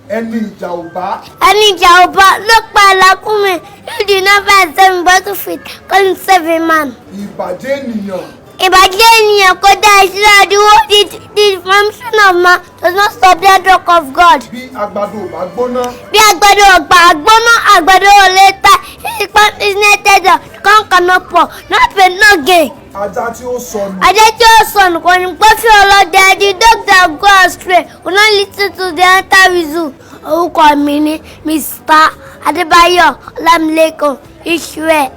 Ẹni ìjà ò bá. Ẹni ìjà ò bá ló pa ẹlẹ́kùnrin. You do not fight seven battlefield, call himself a man. Ìbàjẹ́ ènìyàn. Ìbàjẹ́ ènìyàn kò dá ìṣúra dúró. The formation of man does not stop the work of God. Bí àgbàdo ò bá gbóná. Bí àgbàdo ò bá gbóná, àgbàdo ò lè ta. If the is not tender, the corn cannot pour. No pain, no gain. Ajá tí ó sọnù. Ajá tí ó sọnù kò ní gbọ́ fèrè ọlọ́dẹ. The dog that go astray will not listen to the hunter whistle. Orúkọ mi ni Mr. Adébáyọ̀ Ọlámilékan Israel.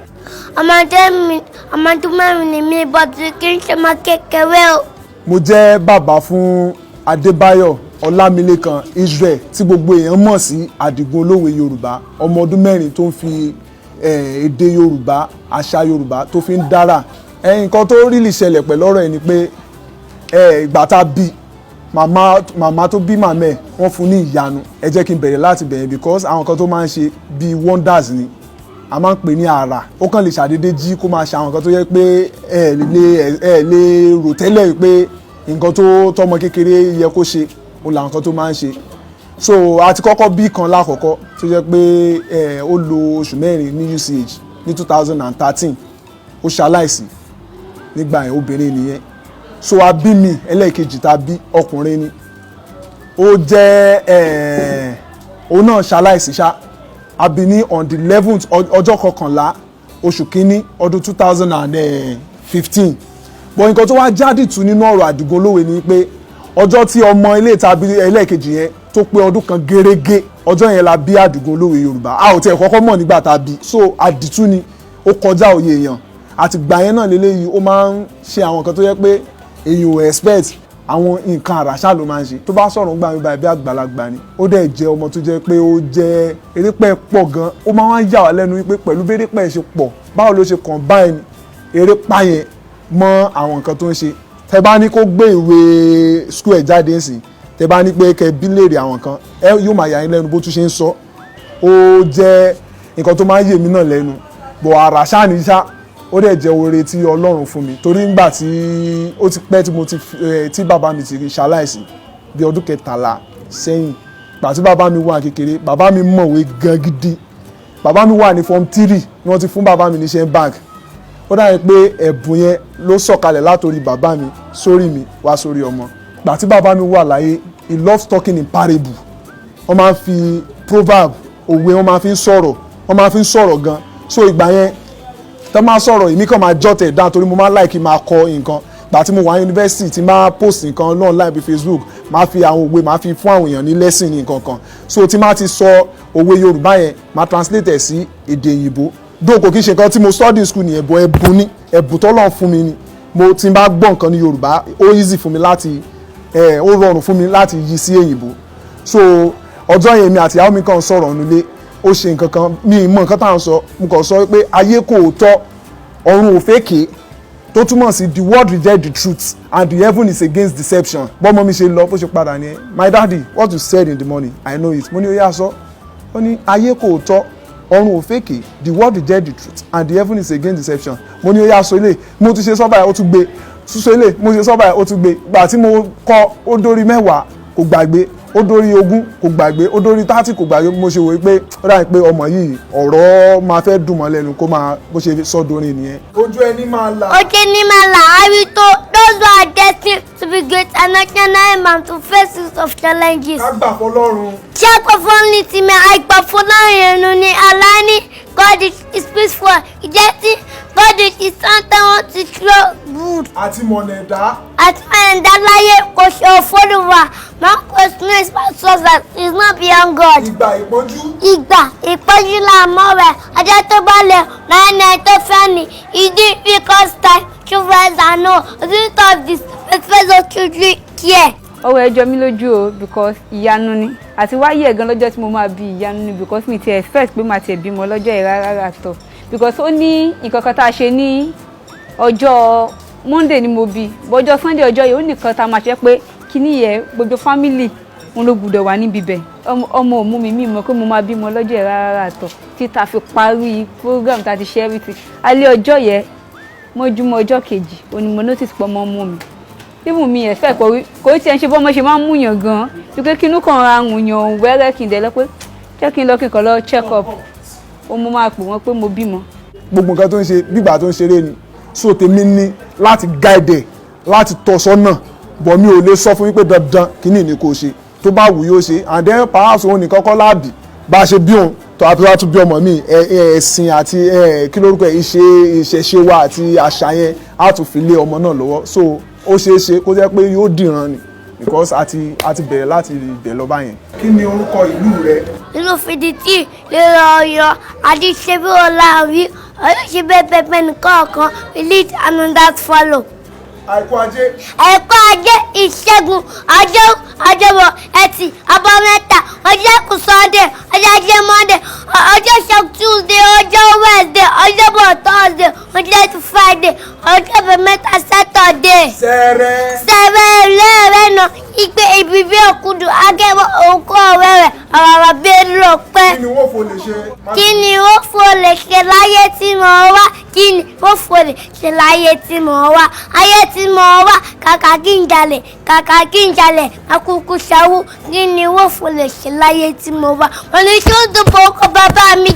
Ọmọ ọdún 4 ni mí, but kì í ṣe ọmọ kékeré o. Mo jẹ́ bàbá fún Adébáyọ̀ Ọlámilékan Israel, tí gbogbo èèyàn mọ̀ sí Àdìgún Olówe Yorùbá, ọmọ ọdún 4 tó ń fi èdè Yorùbá, àṣà Yorùbá tó fi ń dára. Nǹkan tó really ṣẹlẹ̀ pẹ̀lú ọ̀rọ̀ ẹ̀ ni pé ìgbà tá a bí màmá, màmá tó bí màmá ẹ̀, wọ́n fún ní ìyanu. Ẹ jẹ́ kí n bẹ̀rẹ̀ láti bẹ̀rẹ̀, because àwọn nǹkan tó máa ń ṣe bíi wonders ni a máa ń pè ní àrà. Ó kàn lè ṣàdédé jí kó máa ṣe àwọn nǹkan tó yẹ pé ẹ lè rò tẹ́lẹ̀ pé nǹkan tó tọmọ kékeré yẹ kó ṣe, ó làwọn nǹkan tó máa ń ṣe. So a ti kọ́kọ́ bí kan lákọ̀ọ́kọ́ tó jẹ́ pé ó lo oṣù 4 ní UCH ní 2013. Ó ṣaláìsí nígbà yẹn. Obìnrin nìyẹn. So a bí mi ẹlẹ́ẹ̀kejì tá a bí, ọkùnrin ni ó jẹ́. Òun náà ṣaláìsí ṣá. A bí ní on the 11th, ọjọ́ 11, oṣù 1, ọdún 2015. But nǹkan tó wá jáde tù nínú ọ̀rọ̀ Àdìgún Olówe ni pé ọjọ́ tí ọmọ ilé tàbí ẹlẹ́ẹ̀kejì yẹn tó pé ọdún 1 gẹ́rẹ́gẹ́, ọjọ́ yẹn la bí Àdìgún Olówe Yorùbá. A ò tiẹ̀ kọ́kọ́ mọ̀ nígbà tá a bí. So àdìtú ni, ó kọjá òye èèyàn. Àti gbà yẹn náà lélẹ́yìí, ó máa ń ṣe àwọn nǹkan tó yẹ pé èèyàn ò expect. Àwọn nǹkan àràṣà ló máa ń ṣe. Tó bá sọ̀rọ̀ ńgbà mi báyìí, bí àgbàlagbà ni. Ó dẹ̀ jẹ́ ọmọ tó jẹ́ pé ó jẹ́ erépẹ̀ pọ̀ gan. Ó máa ń yà wá lẹ́nu wípé pẹ̀lú bí erépẹ̀ ṣe pọ̀, báwo ló ṣe combine erépá yẹn mọ́ àwọn nǹkan tó ń ṣe? Tẹ bá ní kó gbé ìwé school ẹ̀ jáde ńsìn, tẹ bá ní pé kẹ bí léèrè àwọn kan, ẹ yóò máa yà yín lẹ́nu bó tún ṣe ń sọ. Ó jẹ́ nǹkan tó máa ń yè mí náà lẹ́nu bọ̀. Àràṣà ni ṣá. Ó dẹ̀ jẹ́ oore tí Ọlọ́run fún mi, torí ńgbà tí ó ti pẹ́ tí mo ti tí bàbá mi ti ṣaláìsí, bí ọdún 13 sẹ́yìn. Gbà tí bàbá mi wà kékeré, bàbá mi mọ̀wé gan gidi. Bàbá mi wà ní form 3 ni wọ́n ti fún bàbá mi níṣẹ́ bank. Ó dàbí pé ẹ̀bùn yẹn ló sọ̀kalẹ̀ látòrí bàbá mi sórí mi wá sórí ọmọ. Gbà tí bàbá mi wà láyé, he loves talking in parable. Wọ́n máa ń fi proverb, òwe, wọ́n máa fi ń sọ̀rọ̀. Wọ́n máa fi ń sọ̀rọ̀ gan. So ìgbà yẹn tó máa sọ̀rọ̀, èmi kàn máa jot ẹ̀ down, torí mo máa like máa kọ nǹkan. Gbà tí mo wà ní yunifásitì, tí máa post nǹkan online bí Facebook, máa fi àwọn òwe, máa fi fún àwọn èèyàn ní lesson ní nǹkan kan. So tí máa ti sọ òwe Yorùbá yẹn, máa translate ẹ̀ sí èdè òyìnbó. Dóò kò kí n ṣe nǹkan tí mo study in school nìyẹn, bọ̀ ẹ̀bùn ni, ẹ̀bùn tọ́lọ́run fún mi ni. Mo tí n bá gbọ́ nǹkan ní Yorùbá, ó easy fún mi láti ẹ̀, ó rọrùn fún mi láti yí sí òyìnbó. So ọjọ́ yẹn, mi àti ìyàwó mi kàn sọ̀rọ̀ nílé. Ó ṣe nǹkan kan, mi ì mọ nǹkan tá à ń sọ. Mo kàn sọ pé ayé kò tọ́, ọ̀run ò fèké, tó túmọ̀ sí the world reject the truth and the heaven is against deception. Bọ́mọ mi ṣe lọ, bó ṣe padà ní, "My daddy, what you said in the morning, I know it." Mo ní, "Ó yá, sọ." Ó ní, "Ayé kò tọ́, ọ̀run ò fèké, the world reject the truth and the heaven is against deception." Mo ní, "Ó yá, sọ ilé." Mo tún ṣe sọ́bà, ó tún gbé ṣíṣe ilé. Mo ṣe sọ́bà, ó tún gbé. Gbà tí mo kọ́, ó dórí 10, kò gbàgbé. Ó dórí 20, kò gbàgbé. Ó dórí 30, kò gbàgbé. Mo ṣe wòye pé ó dàbí pé ọmọ yìí, ọ̀rọ̀ máa fẹ́ dùn mọ́ lẹ́nu kó máa bó ṣe sọ́dọ̀rin nìyẹn. Ojú ẹni máa là. Ojú ní máa là á tó. Those who are destined to be great are not man to faces of challenges. Ká gbà fọlọ́run. Ṣé àpapọ̀ ní tìmí àìgbàfọ́ láàrin ẹnu ní alání. God is peaceful. Rejecting God is something want to throw good. Àti mọ̀nà ẹ̀dá. Àti ẹ̀dá láyé kò ṣe òfóònùwà. Man questions that is not beyond God. Ìgbà ìpọ́njú. Ìgbà ìpọ́njú là mọ́ rẹ̀. Ọjọ́ tó bá lẹ̀ náà tó fẹ́ ni. Ìdí because time children are no. The of this the children care. Ọwọ́ ẹ jọ mí lójú o, because ìyanu ni. Àti wáyé ẹ̀ gan lọ́jọ́ tí mo máa bí, ìyanu ni, because mi ti expect pé màá tiẹ̀ bímọ lọ́jọ́ yìí rárá rárá tọ̀, because ó ní nǹkan kan tá a ṣe ní ọjọ́ Monday ni mo bí, bọ́jọ́ Sunday ọjọ́ yìí, ó ní nǹkan tá a máa ṣe pé kíní yẹ gbogbo family wọn ló gbọ́dọ̀ wà níbi bẹ̀. Ọmọ ò mú mi, mí mọ̀ pé mo máa bímọ lọ́jọ́ yìí rárá rárá tọ̀. Tí ta fi parí program, tá a ti ṣe everything, alẹ́ ọjọ́ yẹn mọ́júmọ́ ọjọ́ kejì, ó ní mo notice pé ọmọ mú mi. Even mi expect kò tí ẹ ń ṣe bọ́mọ ṣe máa ń múyàn gan, wípé kínú kan ra àwùyàn wẹ́rẹ́, kí n dẹ̀ lọ pé jẹ́ kí n lọ, kí n kàn lọ check up. Ó mo máa pè wọ́n pé mo bímọ. Gbogbo nǹkan tó ń ṣe bígbà tó ń ṣeré ni. So tèmi ní láti guide ẹ̀, láti tọ́ sọ́nà, but mi ò lè sọ fún yín pé dandan kíní ni kò ṣe. Tó bá wù, yóò ṣe. And then perhaps òun nìkan kọ́ láàbì bá a ṣe bí òun tó a fi wá tún bí ọmọ mi, ẹ̀sìn àti kí lórúkọ ẹ̀, ìṣe ìṣẹ̀ṣe wa àti àṣà yẹn, á tún fi lé ọmọ náà lọ́wọ́. So ó ṣeé ṣe kó jẹ́ pé yóò dìran ni, because a ti bẹ̀rẹ̀ láti ibẹ̀ lọ báyẹn. Kí ni orúkọ ìlú rẹ? Nínú fìdítì lérò Ọ̀yọ́ àdìsẹbí ọláwí Ọ̀yọ́ ṣe bẹ́ẹ̀ pẹpẹ nìkan kan. We lead and that follow. Àìkú, ajé. Ẹ̀kọ́, ajé, ìṣẹ́gun, ọjọ́, ọjọ́bọ̀, ẹtì, àbámẹ́ta, ọjọ́ àìkú, Sunday, ọjọ́ ajé, Monday, ọjọ́ ìṣẹ́gun, Tuesday, ọjọ́ Wednesday, ọjọ́bọ̀, Thursday, ọjọ́ ẹtì, Friday, ọjọ́ àbámẹ́ta, Saturday. Sẹ́rẹ́. Sẹ́rẹ́ lẹ́rẹ́ náà ìgbé ibi bí òkúdu agẹ́wọ́ òkú ọ̀wẹ́rẹ́ ọ̀rọ̀ bí ló pẹ́. Kí ni wọ́n fò lè ṣe? Kí ni ó fò lè ṣe láyé tí mo wá? Kí ni ó fò lè ṣe láyé tí mo wá? Ayé tí mo wá, kàkà kí n jalè, kàkà kí n jalè, akúkú ṣàwó. Kí ni ó fò lè ṣe láyé tí mo wá? Wọ́n ní ṣó dùbò ọkọ̀ bàbá mi.